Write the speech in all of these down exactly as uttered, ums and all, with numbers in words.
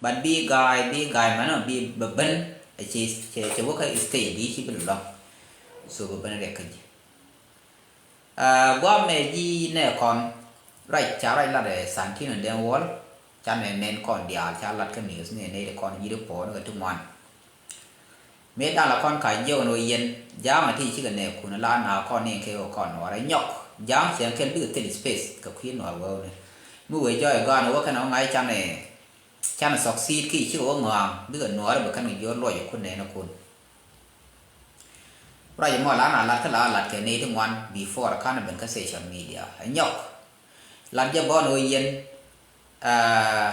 But bi ga̱a̱y, bi ga̱a̱y mɛnɔ bi bɛ ben, ɛ ci, cɛ, cɛ wä kä stage di ci bi lɔ̱ŋ. So bɛ ben riɛk kä ji̱. Ɛ, guamɛ ji̱ nɛ kɔn, ruac ca ruac lat ɛ Santino Deng Wol, ca nɛ nɛn kɔn diaal ca lat kä news ni nɛ di kɔn ji̱ di puɔ̱n kä ti ŋuan. Mëë dan la kɔn ka jiɛw ni wä yɛn, ja̱a̱ŋ a ti cikɛ nɛ kun la na kɔn ni kɛ wä kɔn nuɔr ɛ nyɔk. Ja̱a̱ŋ cɛ kɛn bikɛ thil space kɛ kui̱ nuɔr wä wä ni. Mi wee jɔɔy gɔaa ni wä kɛn wä ŋa̱c canɛ, canɛ succeed ki cikɛ wä ŋɔaŋ, bikɛ nuɔr bɛ kɛn kɛ jiɔr luɔc kun nɛ ni kun. Ruac mɔ la na lat kä la lat kɛ ni ti ŋuan before kan ben kä social media. Ɛ nyɔk. Lat jɛ bɔn wä yɛn, Aa,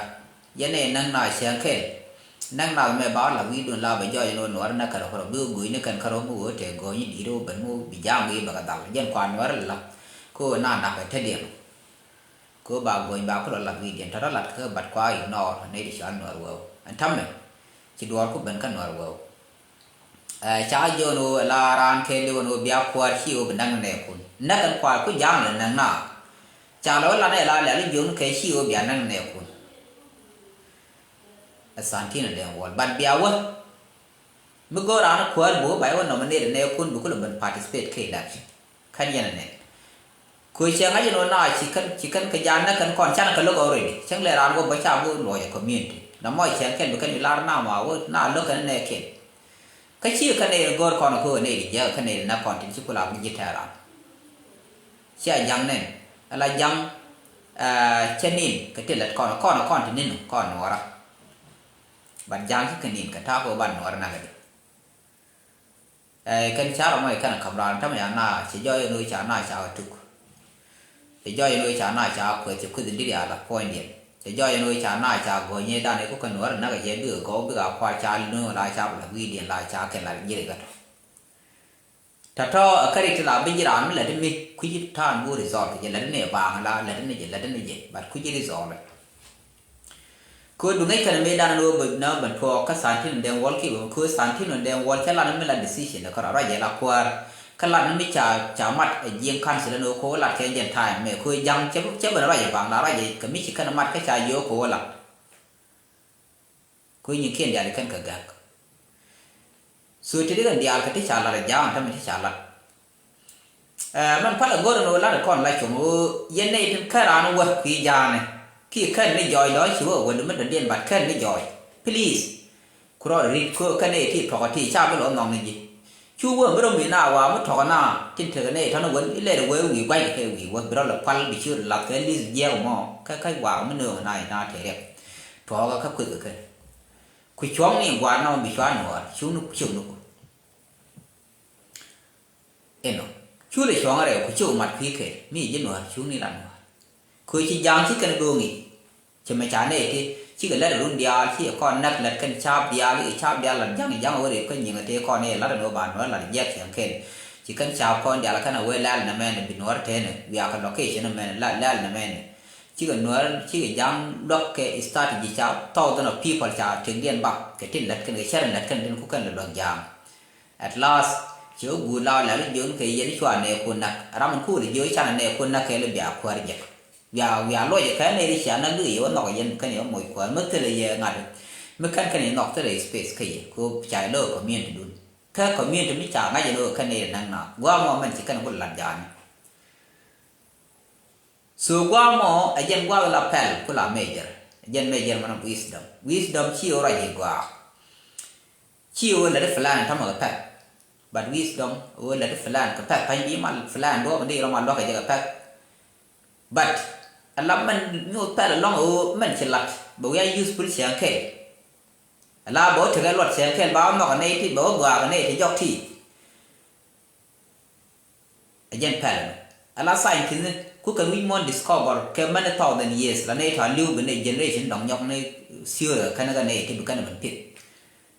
yɛn ɛ näk na cäŋ kɛl. Näk na mɛ ba la wi̱i̱dun la bɛ jɔɔc ni wä nuɔr na kärɔ kärɔ bi wä gui̱c ni kɛn kärɔ mi wä tɛ go̱o̱ny di̱i̱t wä ben mi wä bi ja̱a̱ŋ wi̱i̱ bɛ kɛ dhal. Jɛn kua nuɔr la. Ko na nak ɛ te diɛn. Ko ba go̱o̱ny ba kulɔ la wi̱i̱diɛn tɔ̱tɔ̱ lat kä bat kua ignore ni di cɔal nuɔr wä. Ɛn ta̱mɛ ci duɔɔr ku ben kä nuɔr wä. Ɛ, ca jiɔn ɣöö la raan kɛɛliw ɛn ɣöö bia kuäär ci ɣöö bi näk ni nɛɛkun. Näk ɛn kua̱r ku ja̱a̱ŋ lɛ näk na. Ca lɛ wä lat ni la lɛl jiɔn kɛ ci ɣöö bia näk ni nɛɛkun. Ɛ Santino Deng Wol. But bia wä. Mi go̱o̱r raan kuäär bi wä ba wä nominate ni nɛɛkun bi kulɛ ben participate kɛ election. Kän yɛn ɛ nɛn. Kö cɛ ŋa̱c ɛn ɣöö na ci kän, ci kän kɛ ja̱a̱n nä kän kɔn canɛ kɛ lo̱k already. Cäŋ lɛ raan wä bä ca bi luɔc ɛ community. Na mɔ cɛ kɛn bi kän bi lar na ma wä na lo̱k kän nɛ kɛn. Kä ci kän nɛ go̱o̱r kɔn kö nɛ di jiäk kän nɛ di nä kɔn tin ci kula bi ji̱ tɛɛr raan. Cia ja̱ŋ nɛn. Ala ja̱ŋ, eh, cɛ nin kɛ ti lät kɔn, kɔn, kɔn ti nin kɔn nuɔra. Bat ja̱ŋ ci kɛ nin kɛ ta̱a̱ kɛ wä ban nuɔra na kɛ di. Ɛ, kɛn ca rɔ mɔ ikɛn kam raan tämɛ ya na cɛ jɔɔc ɛn ɣöö ca na ca tuk. Cɛ jɔɔc ɛn ɣöö ca na ca kuɛth cɛ kueth in diri a la puɔ̱nydiɛn. Cɛ jɔɔc ɛn ɣöö ca na ca gɔ̱ny ɛ dan ɛ ku kɛn wär nak ɛ jɛ bikɛ gɔw bikɛ a kuaar ca lun la ca bi la wi̱i̱diɛn la ca kɛn la ji̱ ri gat. Tɔ̱tɔ̱ ɛ käri ti la bi ji̱ raan mi lät mi kui̱ ta̱a̱n bu result kɛ jɛ lät ni ɛ baaŋ la lät ni jɛ lät ni jɛ but kui̱ ji̱ result. Kö duŋ ŋäc kɛn mëë dan ni wä bä na bä tuɔɔk kä Santino Deng Wol kiɛ bä kö Santino Deng Wol cä lan mi la decision kɛ rɔ ruac jɛ la kuäär. Kä lan mi ca, ca mat ɛ jiɛŋ council ni wä kö wä lat kɛ jɛn time mɛ kö ja̱ŋ cɛ, cɛ bä ruac jɛ baŋ la ruac jɛ kɛ mi ci kɛn mat kä ca jiɔ kö wä lat. Kö nyin kiɛn diaal kɛn kɛ gäk. So ti di kɛn diaal kɛ ti ca lat ɛ ja̱a̱ŋ tämɛ ti ca lat. Ɛ, mɛn palɛ go̱r ɛn ɣöö lat ɛ kɔn la cuɔ̱ŋ ɣöö yɛn nɛy tin kän raan wä kui̱ ja̱a̱nɛ kiɛ kän ni jɔɔc lɔ ci wä wä dumi dɔ̱diɛn bat kän ni jɔɔc. Please. Ku rɔɔd rit kö kän nɛy ti tuɔkä ti ca bi lɔ nhɔk ni ji̱. Cu wä mi rɔ mi na wa mi tuɔkä na tin tekɛ nɛy tɔ̱n wä ilɛt wee wi̱i̱ gua̱c kɛ wi̱i̱ wä bi rɔ lɛ pal bi ci rɔ lath kɛ li̱th jiɛk mɔ kɛ kä wa mi nööŋ na na te riɛk. Tuɔkä kä kueth kɛ kɛ. Ku cuɔ̱ŋ ni gua̱a̱r na wä bi cua nuɔɔr cuŋ ni ciökni ku. Inɔ. Cu lɛ cuɔ̱ŋ rɛw ku ci wä mat kui̱ kɛl mi ji̱ nuäär cuŋni la nuäär. Kö ci ja̱a̱ŋ ci kɛn do̱o̱ŋ i̱. Cɛ mɛ ca nɛy ti cikɛ lät run diaal ci kɔn näk lät kɛn ca̱a̱p diaal i̱ ca̱a̱p diaal lat ja̱ŋ ja̱ŋ wä rep kä nyiŋ ɛ tëë kɔn i̱ lat ɛn wä ba nuäär lat jiɛk cɛn kɛn. Ci kɛn ca̱a̱p kɔn diaal kɛn a wee lɛl nɛ mɛn bi nuäär tɛn ɛ wiakɛ location ɛ mɛn lɛl nɛ mɛn. Cikɛ nuäär cikɛ ja̱ŋ luäk kɛ strategy ca thousand of people ca tëkdiɛn bak kɛ tin lät kɛn kɛ cär in lät kɛn tin ku kɛn lɛ luäk ja̱a̱ŋ. At last, ci wä guur la wä lɛl jiön kɛ yɛn cua nɛɛkun näk. Ram in kuul jiö canɛ nɛɛkun näk kɛ li bia kuäär jek. Wia, wia luɔc kɛ nɛy ti cia näk di kɛ yɛ wä nhɔk yɛn kɛn yɛ wä moc kuäär. Mi thilɛ yɛ ŋa̱t. Mi kɛn kɛn yɛ nhɔk thilɛ space kä yɛ. Kɛ wä ca yɛ lo̱k community dun. Kä community mi ca ŋa̱c yɛn wä kɛn nɛy ti näk na. Gua̱a̱ mɔ mɛn ci kɛn ku lat ja̱a̱ni. So gua̱a̱ mɔ, ɛ jɛn gua̱a̱ la pɛl ku la major. Ɛ jɛn major mɛn wisdom. Wisdom ci wä ruac yɛ gua̱a̱. Ci ɣöö lät i̱ plan tɔ̱mɛ kɛ pɛk. But wisdom ɣöö lät i̱ plan kɛ pɛk pa̱ny bi mal plan duɔ̱ɔ̱p in di rɔ mal luäk kɛ jɛ kɛ pɛk. But ala mɛn nyuuth pɛl ɛlɔ̱ŋ ɣöö mɛn ci lat bɛ wi̱i̱ a useful cɛɛŋ kɛɛl. Ala bɛ wä tekɛ luɔt cɛɛŋ kɛɛl ba wä nhɔk ɛ nɛy ti bɛ wä gɔaa kɛ nɛy ti jɔk ti. Ɛ jɛn pɛl ɛmɛ ala scientist ni ku kɛn wi̱c muɔ̱ɔ̱n discover kɛ many thousand years la nɛy tɔ̱ a li̱w bi nɛy generation dɔ̱ŋ nyɔk ni theory kɛn kɛ nɛy ti bi kɛn ɛ ben pith.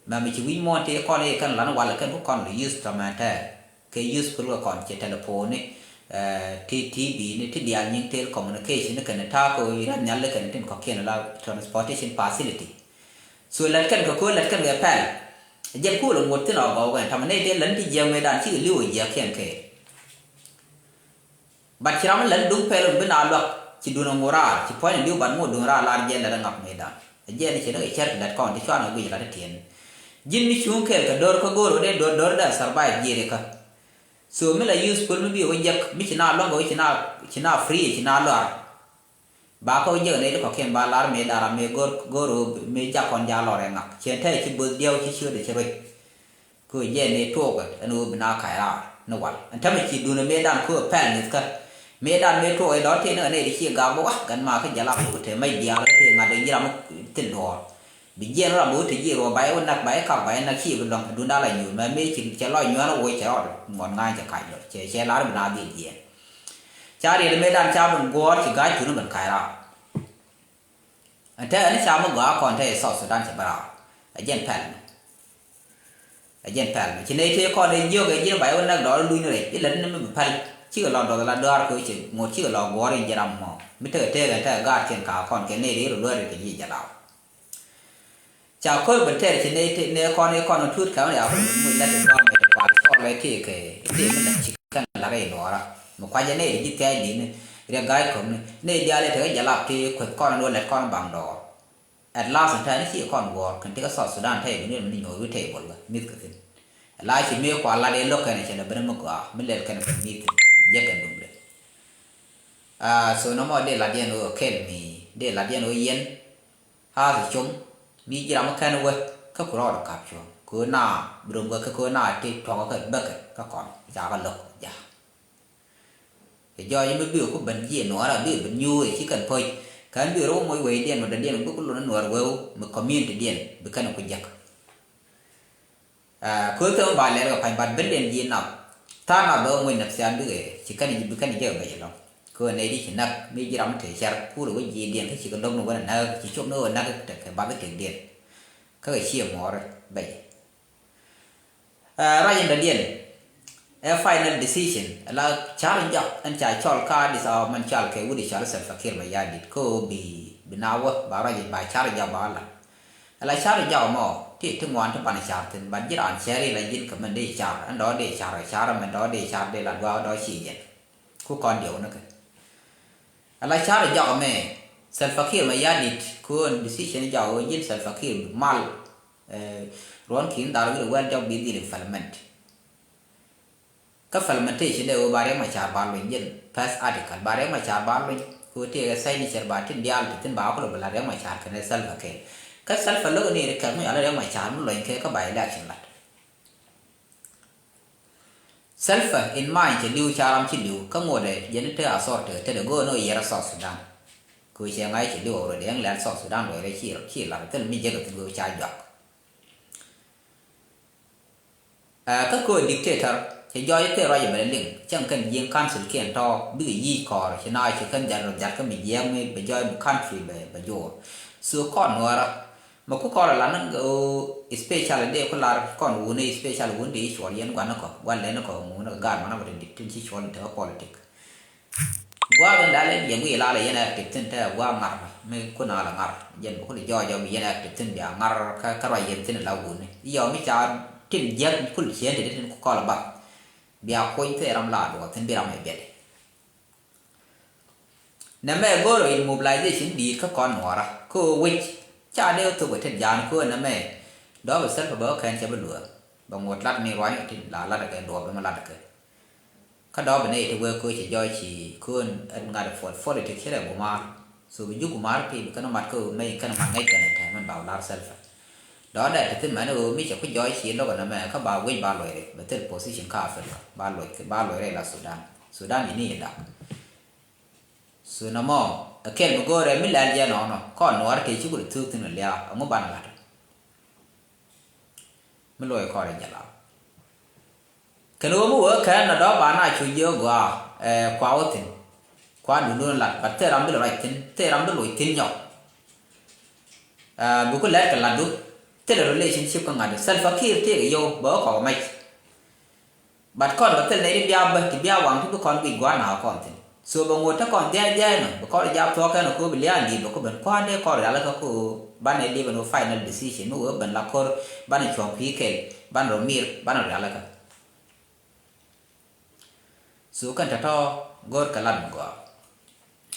Mɛ mi ci wi̱c muɔ̱ɔ̱n ti kɔn i̱ kɛn lan wal kɛn ku kɔn bi use tɔmɛ tɛɛr kɛ use pil kɛ kɔn ci telephone ni, eh, ti T V ni ti diaal nyiŋ telecommunication ni kɛn ta̱a̱ kɛ ɣöö i̱ ran nhial ni kɛn tin kɔ̱kiɛn la transportation facility. So lät kɛn kɛ köö lät kɛn kɛ pɛl. Jɛn ku lɛ ŋuɔ̱t thin ɔ gɔw kɛn tamɛ nɛy ti lät ti jiɛk mëëdan cikɛ li̱w ɛ jiɛk kiɛn kɛ. But ci ram in lät duŋ pɛl in bi na luak ci duun in ŋuɔ̱t raar ci puɔ̱ny in li̱w bat ŋuɔ̱t duun raar lar jɛn lät in ŋak mëëdan. Ɛ jɛn i̱ ci ni kɛ cär ti lat kɔn ti cuan kɛ guic lat ti tiɛn. Ji̱n mi cuŋ kɛɛl kɛ do̱r kä go̱o̱r wä dee do̱r do̱r dee survive jiɛɛri kä. So mi la useful mi bi wä jek mi ci na lɔ̱ŋ kɛ wä ci na, ci na free ci na lɔar. Ba kä wä jek nɛy ti kɔ̱kiɛn ba lar mëë dara mëë go̱o̱r, go̱o̱r wä mëë jak kɔn ja lɔr ɛ ŋak. Ciɛ tɛy ci bo̱th diɛw ci ciöt ɛ ci ruec. Kɛ jɛ ni tuɔɔk ɛn ɣöö bi na ka̱c raar ni wal. Ɛn tämɛ ci duundɛ mëëdan kɛ pɛl mith kä. Mëëdan mëë tuɔɔk ɛ dɔ̱r tëë ni ɣän nɛy ti ci gak bä wa gän ma kä jɛ lap kɛ te mɛc diaal kä tëë ŋa̱t ɛ ji̱ ram thin duɔ̱ɔ̱r. Bi jiɛn ram bi wä te ji̱ ruɔ ba yɛ wä nak ba yɛ kak ba yɛ nak ci bi lɔ̱ŋ duundɛ la nyuur mɛ mëë ci cɛ lɔc nyuɛn wä cɛ rɔɔd ŋuɔ̱t ŋa̱a̱ny cɛ ka̱c lɔ cɛ cɛ lar bi na dhil jiɛn. Ca riɛt mëëdan ca bin guɔ̱ɔ̱r ci ga̱a̱c tuni bin ka̱c raar. Ɛn te ɛn ca mi gɔaa kɔn te South Sudan cɛ bä raar. Ɛ jɛn pɛl mi. Ɛ jɛn pɛl mi. Ci nɛy tëë kɔn ɛ jiök ɛ ji̱n ba yɛ wä näk dɔɔr luny rɛc. Ilɛ ni mi bi pɛl. Cikɛ lɔ dɔth la dɔɔr kɛ wä ci ŋot cikɛ lɔ guɔ̱ɔ̱r in ji̱ ram mɔ. Mi tekɛ tëëk ɛn te ɛ gaat kiɛn ka kɔn kɛ nɛy ri rɔ luäär ri kɛ ji̱ jɛ law. Ca ko̱r ben tɛɛr ci nɛy tëë nɛy kɔn i̱ kɔn in tuut kɛ wä ni a kɔn in muc lät in gɔm in kual cɔl ɛ tëëk kɛ tëëk mi lät ci kɛn la rɛy luɔɔra. Mi kuacɛ nɛy ri ji̱ thia̱a̱c li̱n ni. Riɛk ga̱a̱c ko̱mni. Nɛy diaal ɛ tekɛ jɛ lap tëë kueth kɔn in wä lät kɔn in baŋ dɔɔr. At last in ta̱a̱ ni ci kɔn guɔ̱ɔ̱r kɛn ti kɛ South Sudan tɛy bi ni ni nyuɔ̱th wi̱i̱ tɛy bol kɛ mi̱th kɛ thi̱n. At last ci mëë kua lat ëë lo̱k kɛn cɛ lɛ ben mi gɔaa mi lɛl kɛn kɛ mi̱th thi̱n jɛ kɛn duŋdɛ. Ah, so nɔmɔ dee lat yɛn ɣöö kɛl mi dee lat yɛn ɣöö yɛn hath com mi ji̱ ram mi kɛn wä kä ku rɔɔd kap cuɔ̱ɔ̱ŋ kɛ ɣöö na bi rom kɛ kɛ kɛ ɣöö na ti tuɔ̱k kɛ bäkɛ kä kɔn ca kɛ lo̱k ja̱. Kɛ jɔɔc mi bi ku ben jiɛ nuɔɔr a bi ben nyuur ci kɛn pöc kɛn bi rɔ moc wecdiɛn mi dɔ̱diɛn bi ku lun nuɔɔr weu mi community diɛn bi kɛn ku jek. Ah, köth kɛ mi ba lɛr kɛ pa̱ny bat ben diɛn jiɛ nap tha̱a̱ŋ nap bɛ wä moc nap thia̱a̱ŋ bikɛ ci kɛn bi kɛn jek bɛ ci lɔŋ. Kɛ wä nɛy di ci nak mi ji̱ ram mi te cɛr kur wä jiɛ diɛn kä ci kɛ lo̱k ni wä nak ci cop ni wä nak kɛ bath kɛ diɛn. Kä kɛ ciɛ muɔɔr bɛ. Ɛ, ruac in dɔ̱diɛn ɛ final decision la car in jɔak ɛn ca cɔl ka Addis Ababa mɛn cɔal kɛ wut i̱ cɔal Salva Kiir Mayardit kä ɣöö bi bi na wä ba ruac in ba car in jɔak ba wä la̱t. Ɛ la car in jɔak ɛmɔ ti ti ŋuan ti pan car thi̱n ban ji̱ raan cɛɛr in la ji̱n kɛ mɛn dee car ɛn dɔ̱ dee car ɛ car ɛmɛn dɔ̱ dee car dee la duaak dɔ̱ ci jɛn. Ku kɔn diɛw ni kɛ. Ala car jɔk mɛ Salva Kiir Mayardit kun decision jɔk wä ji̱n Salva Kiir mal. Eh, ruɔn kin dhal wi̱r wɛl jɔk bi dhil implement. Kä implementation dee wä ba Riek Machar ba luny ji̱n first article ba Riek Machar ba luny. Ku tiɛɛk ɛ signature ba tin diaal ti thin ba kulɛ bi la Riek Machar kɛnɛ Salva Kiir. Kä Salva lo̱k ni ri kɛk mi ala Riek Machar mi luny kɛ kä ba election lat. Salva in mind cɛ li̱w ca ram ci li̱w kä ŋuɔ̱tdɛ jɛn te authority te dee go̱o̱r ni ɣä yiɛrä South Sudan. Kɛ ɣöö cɛ ŋa̱c cɛ li̱w already ɛn lɛl South Sudan luɔc rɛy ci, ci lar thil mi jek ɛ thil ɣöö ca juak. Ɛ, kä kɛ ɣöö dictator cɛ jɔɔc kɛ ruac ɛ bɛ liŋ cäŋ kɛn ji̱ council kiɛn tɔ̱ bikɛ yic kɔɔr ci na ci kɛn jat rɔ jat kä mi jiɛɛk mi bɛ jɔɔc bi country bɛ, bɛ juɔr. So kɔn nuɔrä Mɛ ku kɔn ɛ lan ni, uh, special dee ku lar kɔn wuni, special wuni dee cuɔl yɛn guan ni kɔ, guan lɛn ni kɔ ŋuni kɛ gaat mɔnɔ bɛ ti dit tin ci cuɔl in te kä politik. Gua̱a̱k in dalɛ yɛn wi̱i̱ lalɛ yɛn active thin te gua̱a̱k ŋar mi ku na la ŋar. Jɛn bɛ ku ni jɔɔc jɔɔc bi yɛn active thin bia ŋar kä, kä ruac yɛn thin la wuni. Yɔ mi ca tin jiäk kul ciɛn ti di tin ku kɔl bath. Bia kuny thee ram la duɔth thin bi ram ɛ biɛt. Nɛmɛ go̱o̱rä in mobilization di̱i̱t kä kɔn nuɔɔrä kä ɣöö wec ca dee thok ɛ tet ja̱a̱n kä ɣöö nɛmɛ dɔ̱ɔ̱p ɛ Salva bɛ ɣä kɛn cɛ bi luäk bɛ ŋot lat ni ruany ɛ tin la lat ɛ kɛ duɔ̱ɔ̱p dɔ̱mɛ lat ɛ kɛ. Kä dɔ̱ɔ̱p ɛ nɛy ti wee kä ɣöö cɛ jɔɔc ci kä ɣöö ɛn ŋa̱t ɛ puɔl puɔl ɛ tek cɛ rɛ gumaar. So bi ji̱ gumaar piny bi kɛn ɛ mat kä ɣöö mɛy kɛn ɛ mat ŋäc kɛn ɛ tɛmɛn ba wä lar Salva. Dɔ̱ŋ dee te thi̱n mɛn ɣöö mi cɛ ku jɔɔc ci lo̱k ɛn ɛmɛ kä ba guic ba luɔc rɛy bɛ thil position kä Africa ba luɔc ba luɔc rɛy la Sudan. Sudan ini idak. So nɔmɔ ɛ kɛl mi go̱o̱rɛ mi lɛl jɛ nɔnɔ kɔn nuɔɔr tëë ci ku rɛ thuk thi̱n ɛ lia̱a̱ ɛŋu ban la̱t. Mi luɔc kɔn rɛ jɛ la̱a̱. Kɛn ɣöö mi wee kɛn nɔ dɔ̱ŋ ba na cu jiök gɔaa, eh, kua wä thi̱n. Kua dundun lat, but thil ram bi lɔ ruac thi̱n, thil ram bi loc thi̱n nyɔk. Ah, bi ku lɛt kɛ latdu, thil relationship kä ŋa̱tdu. Salva Kiir tëëkɛ yio̱w, bɛ wä kɔk mɛc. But kɔn bɛ thil nɛy ti bia bä, ti bia waŋ ti bi kɔn guic gua̱a̱r nakä kɔn thi̱n. So bɛ ŋot te kɔn dhia̱a̱c dhia̱a̱c nɔ, bi kɔn jap thuɔ̱k kɛn ɔ ko̱ bi lia̱a̱ li̱i̱t bɛ ku ben kua̱r dee kɔn rialikä ko̱ banɛ li̱p ɛn wä final decision mi wee ben la ko̱r banɛ cuɔ̱ŋ kui̱ kɛl, banɛ rɔ mir, banɛ rialikä. So kɛn tɔ̱tɔ̱ go̱o̱r kɛ lat mi gɔaa.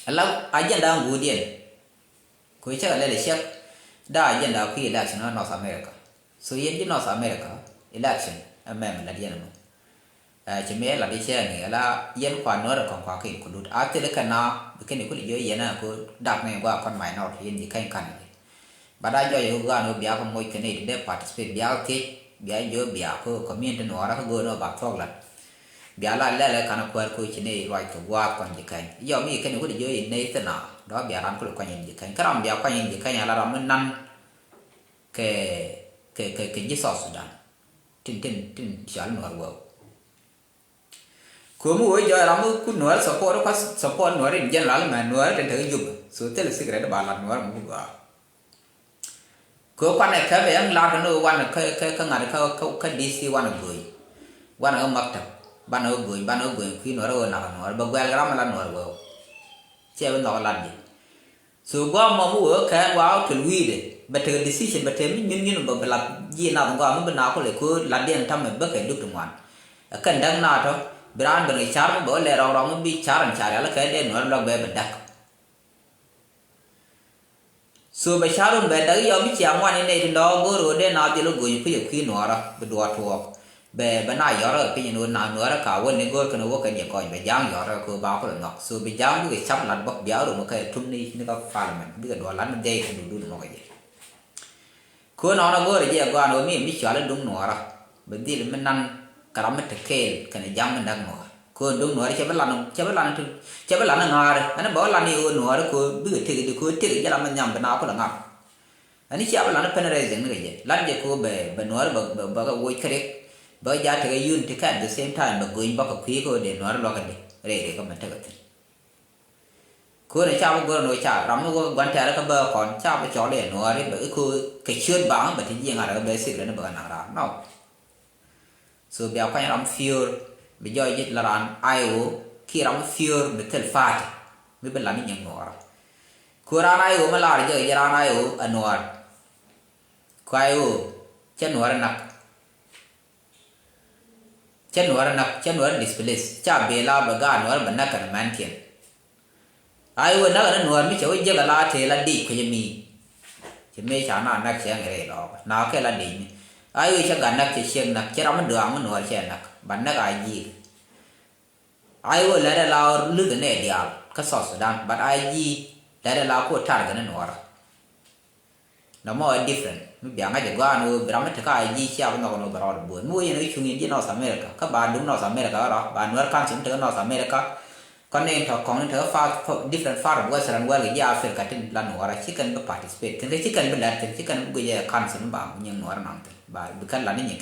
Ala agenda ŋuudiɛn. Kɛ cäk a lɛl ɛ cäk. Daa jɛn daa kui̱ election ɛ North America. So yɛn ji̱ North America election ɛ mɛm lat yɛn ɛmɔ. Ɛ ci mëë lat i̱ cɛ ŋi̱i̱ ala yɛn kua Nuäär ɛ kɔn kua kɛ include a thil kɛ na bi kɛn i̱ kul jiö yɛn ɛ ko dak ni gua kɔn minority yɛn ji̱ kɛny kan i̱. Ba daa jɔyɛ ɣöö gaan ɣöö bia kɛ moc kɛ nɛy ti dee participate bia kɛ thiec bia jiö bia kɛ community Nuäärä kä go̱o̱n ɣöö ba thuɔ̱k lat. Bia la lɛl ɛ kan kuäär koci nɛy ruac kɛ gua̱a̱th kɔn ji̱ kɛny. Yɔ mi kɛn i̱ wut jiö i̱ nɛy thina dɔ̱ bia ran kul kuany in ji̱ kɛny. Kä ram bia kuany in ji̱ kɛny ala ram mi nan kɛ kɛ kɛ kɛ ji̱ South Sudan. Tin tin tin cɔal Nuäär wëë. Komi wee jɔɔc ram mi ku Nuäär support kä support Nuäär in general mɛ Nuäär tin te Juba. So thil secret ba lat Nuäär mi ku gɔaa. Kɛ kuanɛ kɛ bɛ yɛn lar kɛ ni wanɛ kä kä kä ŋa̱t kä kä kä D C wanɛ gööny. Wanɛ kä maktab banɛ kä gööny banɛ kä gööny kui̱ Nuäär kä nak Nuäär bɛ guɛl kɛ ram mi la Nuäär wee. Cɛ bi nhɔk lat ji̱. So gua mɔ mi wee kɛn gua wä kel wi̱i̱dɛ bɛ tekɛ decision bɛ tekɛ mi nyun nyun bɛ bɛ lat ji̱ nath gua mi bi na kulɛ ko lat diɛn tamɛ bä kɛ dup ti ŋuan. Ɛ kɛn däk na tɔ bi raan ben kɛ car mi bɛ wä lɛ rɔk rɔk mi bi car ɛn car yalä kɛ dee Nuäär lɔk bɛ bɛ däk. So bɛ car wun bɛ däk yɔ mi cia ŋuan in nɛy ti nɔɔk go̱o̱r ɣöö dee na dhil wä go̱o̱ny kui̱ ɛ kui̱ Nuäärä bi duɔɔt tuɔɔk. Bɛ bɛ na yɔrä piny ni wä na nuäärä ka wä ni go̱o̱r kɛn wä kɛn yɛ kɔc bɛ ja̱a̱ŋ yɔrä kɛ wä ba kulɛ nhɔk. So bi ja̱a̱ŋ bikɛ cap lat bä bia rum kɛ tum ni ni kä parliament bikɛ duɔl lat ni dhɛy kɛ dudun mɔkɛ jɛ. Kɛ wä nɔnɔ go̱o̱rɛ jɛ gɔaan wä mi mi cual i̱ duŋ nuɔɔrä bɛ dhil mi nan kɛ ram mi te kɛɛl kɛn ja̱a̱ŋ mi näk nuɔɔr. Kɛ wä duŋ nuɔɔrä cɛ bi lan cɛ bi lan ti cɛ bi lan ŋa̱a̱ri ɛn bɛ wä lan i̱ wä nuɔɔrä kɛ wä bikɛ tëk di kɛ wä tëk jɛ ram mi nhiam bi na kulɛ ŋa̱r. Ani cia bi lan pɛn rɛy dhiŋ ni kɛ jɛ lan jɛ ko bɛ bɛ nuɔɔri bɛ bɛ bɛ kɛ woc kɛ rik. Bɛ kɛ ja tekɛ unity kɛ at the same time bɛ go̱ny bä kɛ kui̱ kɛ wä dee nuɔɔri luɔkɛ di rɛy rik kɛ mɛ tekɛ thi̱n. Kɛ wä ni ca bi go̱r ni wä ca ram ni wä gua̱n tɛɛrɛ kɛ bä kɔn ca bi cɔl yɛ nuɔɔri bɛ kɛ kɛ ciöt baŋ bɛ ti jiɛŋ a rɛ bɛ sik rɛ ni bɛ kɛ naŋ raan nɔ. So bia kuany ram fiöör bi jɔɔc ji̱ la raan I O kiɛ ram fiöör bi thil pa̱a̱ti mi bi lat ni nyiŋ nuɔɔrä. Ku raan I O mi lar jɛ kɛ jɛ raan I O ɛ nuɔɔr. Ku I O cɛ nuɔɔr inak. Cɛ nuɔɔr inak cɛ nuɔɔr displace ca bee la bɛ gaat nuɔɔr bɛ nak kɛn mɛnkiɛn. Ai wee näk ɛn nuäär mi cɛ wee jiäk ala tëë la dic kuecä mi. Cɛ mëë ca na näk cɛ ŋɛ rɛy lɔɔk na kɛ la dic mi. Ai wee cɛ gat näk cɛ ciek näk cɛ ram mi duaŋ mi nuäär cɛ näk ba näk a ji̱. Ai wee lɛt ala luk ɛnɛ diaal kä South Sudan but ai ji̱ lɛt ala ku target ni nuäär. Nɔmɔ ɛ different mi bia ŋa̱c ɛ gɔaa ni wee bi ram mi te ka ji̱ cia bi nhɔk ni wee bɛ rɔɔd buɔ̱ɔ̱t mi wee yɛn wee cuŋ yɛn ji̱ North America kä ba duŋ North America kä rɔ ba nuäär council mi te kä North America. Kɔn ni tɔ kɔn ni tɔ far different far of western world kɛ ji̱ Africa tin la nuɔɔrä ci kɛn bi participate kɛn kɛ ci kɛn bi lɛt kɛn ci kɛn bi guic ɛ council mi ba nyiŋ nuɔɔrä naŋ tin ba bi kɛn la ni nyiŋ